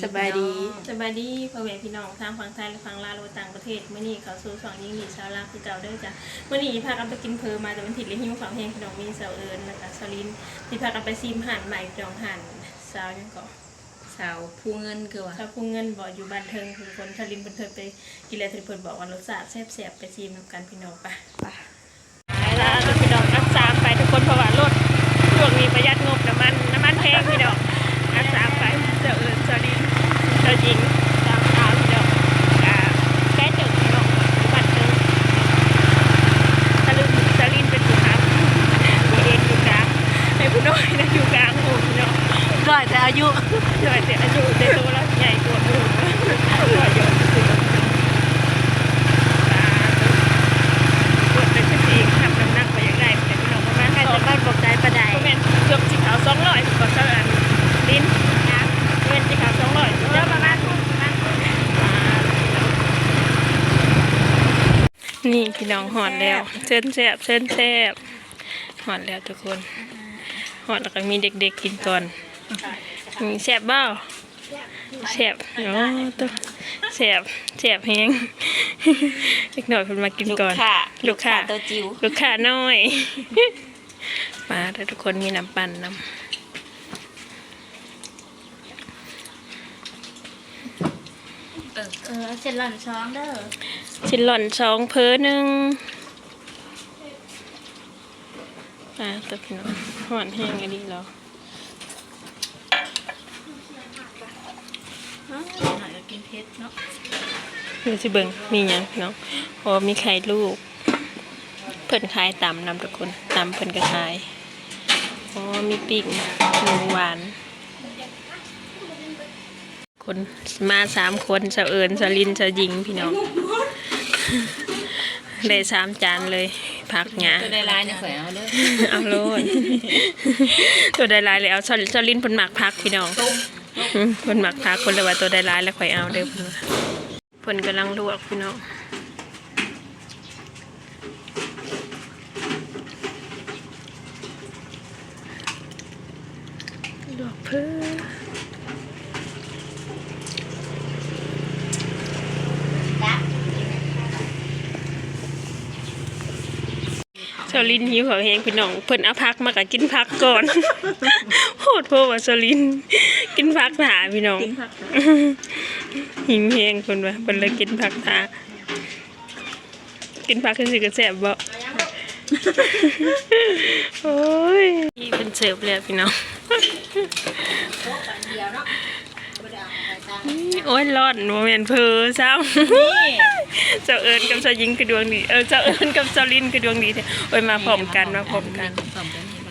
ສະບາຍດີ ສະບາຍດີພໍ່ແມ່ພີ່ນ້ອງ ທັງຝັ່ງໄທ ແລະ ຝັ່ງລາວ ຫຼືວ່າຕ່າງປະເທດ. ມື້ນີ້ເຂົ້າສູ່ຊ່ອງຍິງດີຊາວລາວຄືເກົ່າເດີຈ້າ. ມື້ນີ້ພາກັນໄປກິນເຝີມາແຕ່ວັນທິດ ແລະ ຫິວເຂົ້າແຮງພີ່ນ້ອງ. ມີສາວເອີນ ແລ້ວກະສາວລິນ ຊິພາກັນໄປຊີມຮ້ານໃໝ່ພີ່ນ້ອງ ຮ້ານສາວຫຍັງເກາະ ສາວພູເງິນ ຄືວ່າ ສາວພູເງິນບໍ ຢູ່ບ້ານເທິງທຸກຄົນ. ສາວລິນເພິ່ນເຄີຍໄປກິນແລ້ວ ເພິ່ນບອກວ່າລົດຊາດແຊບໆ. ໄປຊີມນຳກັນພີ່ນ້ອງ ໄປ ໄປລະພີ່ນ້ອງ ອັດສາມໄປທຸກຄົນ ເພາະວ່າລົດຊ່ວງນີ້ປະຢັດງົບນ້ຳມັນ ນ້ຳມັນແພງພີ່ນ້ອງ. ອັດສາມໄປ ສາວເອີນ ສາວລິນ ສາວຍິງ ສາມສາວພີ່ນ້ອງ. ກະໃກ້ເຕີບພີ່ນ້ອງ ບ້ານເທີງ. ສາວລິນ ສາວລິນເປັນຜູ້ຂັບ ສາວເອີນຢູ່ກາງ ໃຫ້ຜູ້ນ້ອຍນະຢູ່ກາງໂອ້ພີ່ນ້ອງ. ນ້ອຍແຕ່ອາຍຸ ນ້ອຍແຕ່ອາຍຸ ແຕ່ໂຕລາວໃຫຍ່ກວ່າໝູ່ ວ່າຢອກຊື່ໆ. ລົດເປັນຄືຊິຮັບນ້ຳໜັກບໍ່ຢາກໄດ້ ແຕ່ພີ່ນ້ອງປະມານ ໃກ້ຈະ ສອງຮ້ອຍ ບໍ່ໄກປານໃດ ບໍ່ແມ່ນ ເກືອບຊິເຂົ້າສອງຮ້ອຍ ກໍສາວອັນລິນນະ ແມ່ນຊິເຂົ້າສອງຮ້ອຍ ເອີ ປະມານ ນີ້ພີ່ນ້ອງ ຮອດແລ້ວ ເຊີນແຊບ ເຊີນແຊບ. ຮອດແລ້ວທຸກຄົນ ຮອດແລ້ວກໍມີເດັກໆກິນກ່ອນ. ນີ້ແຊບບໍ່? ແຊບ ໂອ້ ໂຕ ແຊບ ແຊບແຮງ. ເດັກນ້ອຍເພິ່ນມາກິນກ່ອນ ລູກຄ້າ ລູກຄ້າ ລູກຄ້າໂຕຈິ້ວ ລູກຄ້ານ້ອຍ. ມາເດີທຸກຄົນ ມີນ້ຳປັ່ນນຳ. ເອີ ເອີ ເອົາເສັ້ນຫຼອນສອງເດີ ເສັ້ນຫຼອນສອງ ເຝີໜຶ່ງ. ອ່າ ຕົວະພີ່ນ້ອງ ຮ້ອນແຮງອີ່ຫຼີເນາະ. ນ້ອຍກໍກິນເຜັດເນາະ. ດຽວຊິເບິ່ງມີຫຍັງພີ່ນ້ອງ ເພາະວ່າມີໄຂ່ລູກ. ເພິ່ນຂາຍຕຳນຳທຸກຄົນ ຕຳເພິ່ນກໍຂາຍ. ອໍ ມີປີ້ງ ໝູຫວານ. ຄົນ ມາສາມຄົນ ສາວເອີນ ສາວລິນ ສາວຍິງ ພີ່ນ້ອງ ໄດ້ສາມຈານເລີຍ. ຜັກຫຍ້າ ໂຕໃດຫຼາຍນະ ຂ້ອຍເອົາເດີ ເອົາໂລດ. ໂຕໃດຫຼາຍເລີຍເອົາ. ສາວ ສາວລິນເພິ່ນມັກຜັກພີ່ນ້ອງ ເພິ່ນມັກຜັກ ເພິ່ນເລີຍວ່າໂຕໃດຫຼາຍແລ້ວຂ້ອຍເອົາເດີ ເພິ່ນວ່າ. ເພິ່ນກຳລັງລວກພີ່ນ້ອງ ລວກເຝີ. ສາວລິນຫິວເຂົ້າແຮງພີ່ນ້ອງ ເພິ່ນເອົາຜັກມາກະກິນຜັກກ່ອນ. ໂພດໂພວ່າສາວລິນ ກິນຜັກຖ້າພີ່ນ້ອງ ຫິວແຮງເພິ່ນວ່າ ເພິ່ນເລີຍກິນຜັກຖ້າ. ກິນຜັກຈັ່ງຊີ້ກໍແຊບບໍ? ໂອ້ຍ ເພິ່ນເສີບແລ້ວພີ່ນ້ອງ. ໂອ້ຍ ຮ້ອນ ບໍ່ແມ່ນເຝີຊ້ຳ. ສາວເອີນກັບສາວຍິງຄືດວງດີ ເອີ ສາວເອີນກັບສາວລິນຄືດວງດີແທ້. ໂອ້ຍ ມາພ້ອມກັນ ມາພ້ອມກັນ.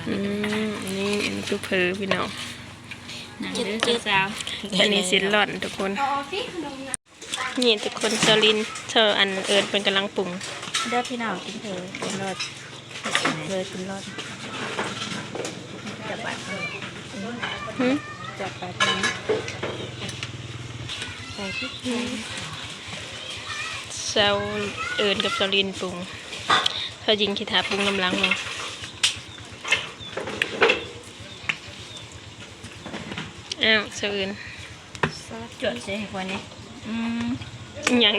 ອືມ ນີ້ ອັນນີ້ຄືເຝີພີ່ນ້ອງ. ອັນນີ້ເສັ້ນຫຼອນທຸກຄົນ. ນີ້ທຸກຄົນ ສາວລິນ ສາວ ອັນ ເອີນເພິ່ນກຳລັງປຸງເດີພີ່ນ້ອງ. ກິນເຝີ ກິນໂລດ ເຝີກິນໂລດ. ຈັບບາດ ຫື ຈັບບາດ ໃສ່ພລິກ ສາວເອີນກັບສາວລິນປຸງ ສາວຍິງຊິຖ້າປຸງນຳຫຼັງເນາະ. ອ້າວ ສາວເອີນ ສາດ ຈວດໃສ່ໃຫ້ຂ້ອຍແດ່. ອືມ ອີຫຍັງ?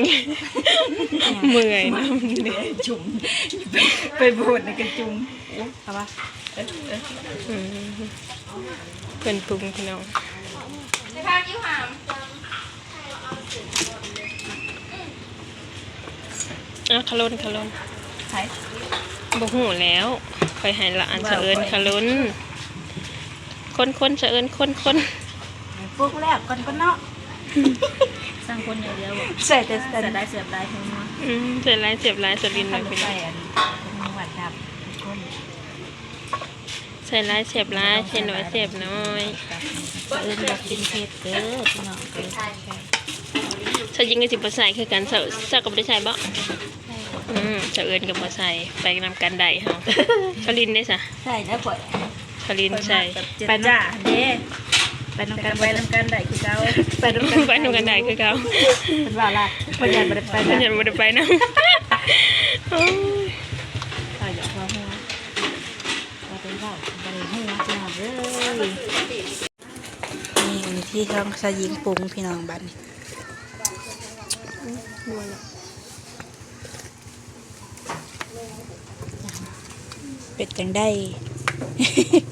ເມື່ອຍນຳເດ້ ຈຸ່ມ ໄປ ໄປໂບດນີ້ກໍຈຸ່ມ. ໂອ້ ເອົາວະ ເອີ ເອີ ອືມ ເພິ່ນປຸງພີ່ນ້ອງ. ອ່ະ ຂະຫຼົ່ນ ຂະຫຼົ່ນ ໃຜ? ບໍ່ຮູ້ແລ້ວ ຂ້ອຍໃຫ້ລະອັນ ສາວເອີນຂະຫຼົ່ນ. ຄົນໆ ສາວເອີນຄົນໆ. ປຸງແລ້ວ ຄົນໆ ເນາະ. ຊ່າງຄົນຢ່າງດຽວ ໃສ່ແຕ່ ໃສ່ຫຼາຍແຊບຫຼາຍຫົວ. ອືມ ໃສ່ຫຼາຍແຊບຫຼາຍ ສາວລິນ ໃສ່ອັນ ໃສ່ຫຼາຍແຊບຫຼາຍ ໃສ່ໜ້ອຍແຊບໜ້ອຍ. ເອີ້ນວ່າກິນເຜັດເດີພີ່ນ້ອງເອີຍ. ສາວຍິງກໍຊິບໍ່ໃສ່ຄືກັນ ສາວ ສາວກໍບໍ່ໄດ້ໃສ່ບໍ? ອືມ ສາວເອີ້ນກໍບໍ່ໃສ່ ໄປນຳກັນໄດ້ເຮົາ. ສາວລິນເດ້ສະ? ໃສ່ແລ້ວຂ້ອຍ ສາວລິນໃສ່ ໄປນຳ ເດ້ ໄປນຳກັນ ໄປນຳກັນໄດ້ຄືເກົ່າ ໄປນຳກັນ ໄປນຳກັນໄດ້ຄືເກົ່າ. ເພິ່ນວ່າລະ ເພິ່ນຢ້ານບໍ່ໄດ້ໄປນຳ ເພິ່ນຢ້ານບໍ່ໄດ້ໄປນຳ. ໂອ້ຍ ເວົ້າຢອກເວົ້າຫົວ ວ່າແຕ່ເວົ້າບໍ່ໄດ້ຫົວ ພີ່ນ້ອງເອີຍ. ນີ້ ທີ່ຂອງສາວຍິງປຸງພີ່ນ້ອງ ບາດນີ້ ອືມ ນົວແລ້ວ ເປັນຈັ່ງໃດ?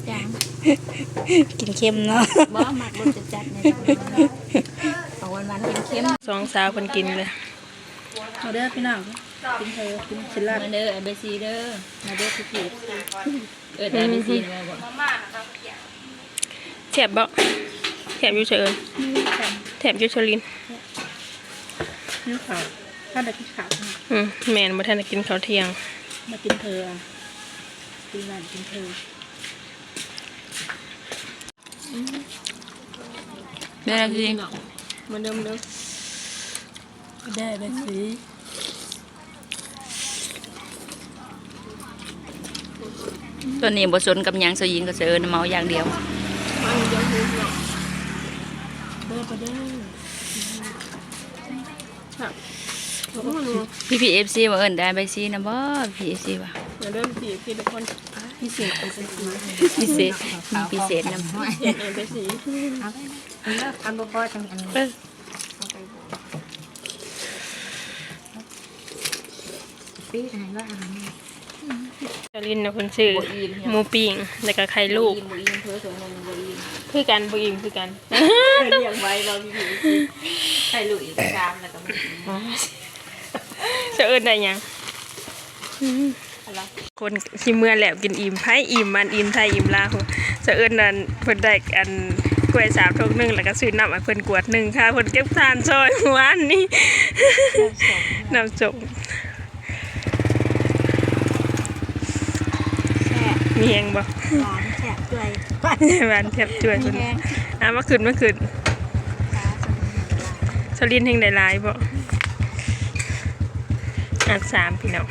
ຈາງ ກິນເຄັມເນາະ. ບໍ່ ມັກລົດຈັດໆ ແນວນັ້ນ ເອົາຫວານໆ ເຄັມໆ. ສອງສາວເພິ່ນກິນເລີຍ. ມາເດີພີ່ນ້ອງ ກິນເທີ ກິນຊິລາດ ມາເດີ ເອັມ ບີ ຊີ ເດີ ມາເດີ ເອີ ເອີ ເອັມ ບີ ຊີ ເດີ. ແຊບບໍ່? ແຊບຢູ່ ສະເອີນ ອືມ ແຊບ ແຊບຢູ່ ສະລິນ. ຫິວເຂົ້າ ຖ້າໄດ້ກິນເຂົ້າ ອືມ ແມ່ນ ບໍ່ທັນໄດ້ກິນເຂົ້າທ່ຽງ ມາກິນເທີ ກິນຫຼານກິນເທີ. ອືມ ເດີ ມາເດີ ມາເດີ ເດີ ເດີ. ຕອນນີ້ບໍ່ສົນກັບຫຍັງ ສາວຍິງກັບສາວເອີນ ເມົາຢ່າງດຽວ ເມົາຢ່າງດຽວ. ເດີ ມາເດີ ພີ່ໆ ເອັຟຊີ ວ່າເອີ້ນໄດ້ໃບຊີນຳບໍ່? ພີ່ໆ ເອັຟຊີ ວ່າ ມາເດີ ພີ່ໆ ທຸກຄົນ ພິເສດ ພິເສດ ມີພິເສດນຳ ພິເສດ ເອີ ໃບຊີ ເອົາ ເອົາ ອັນບໍ່ພໍຈັ່ງອັນ ເອີ ປີກໃຫ້ວ່າອັນນັ້ນ ສາວລິນນະ ເພິ່ນຊື້ ບໍ່ອີ່ມ ໝູປີ້ງ ແລ້ວກະໄຂ່ລູກ ບໍ່ອີ່ມ ບໍ່ອີ່ມ ເພິ່ນສົ່ງມາບໍ່ອີ່ມ ຄືກັນ ບໍ່ອີ່ມຄືກັນ ລ້ຽງໄວ້ບໍ່ ພີ່ໆ ໄຂ່ລູກອີກສາມ ແລ້ວກະໝູປີ້ງ. ສະເອີນໄດ້ຫຍັງ? ອືມ ຄົນຊິເມືອແລ້ວກິນອີ່ມ ໃຜອີ່ມມັນອີ່ມໄທອີ່ມລາວ. ສະເອີນນັ້ນເພິ່ນໄດ້ອັນ ກ້ວຍສາມທົງໜຶ່ງ ແລ້ວກະຊື້ນ້ຳໃຫ້ເພິ່ນກວດໜຶ່ງ ຄ່າເພິ່ນເກັບຖ່ານຊ່ອຍມື້ວານນີ້ ນ້ຳສົ້ມ ແຊບ ມີແຮງບໍ່? ຫວານແຊບຈ້ວຍ ຫວານແຊບຈ້ວຍ ມີແຮງ. ເອົາ ມາຂຶ້ນ ມາຂຶ້ນ ສາວລິນແຮງໄດ້ຫຼາຍບໍ່? ອັນສາມ ພີ່ນ້ອງ.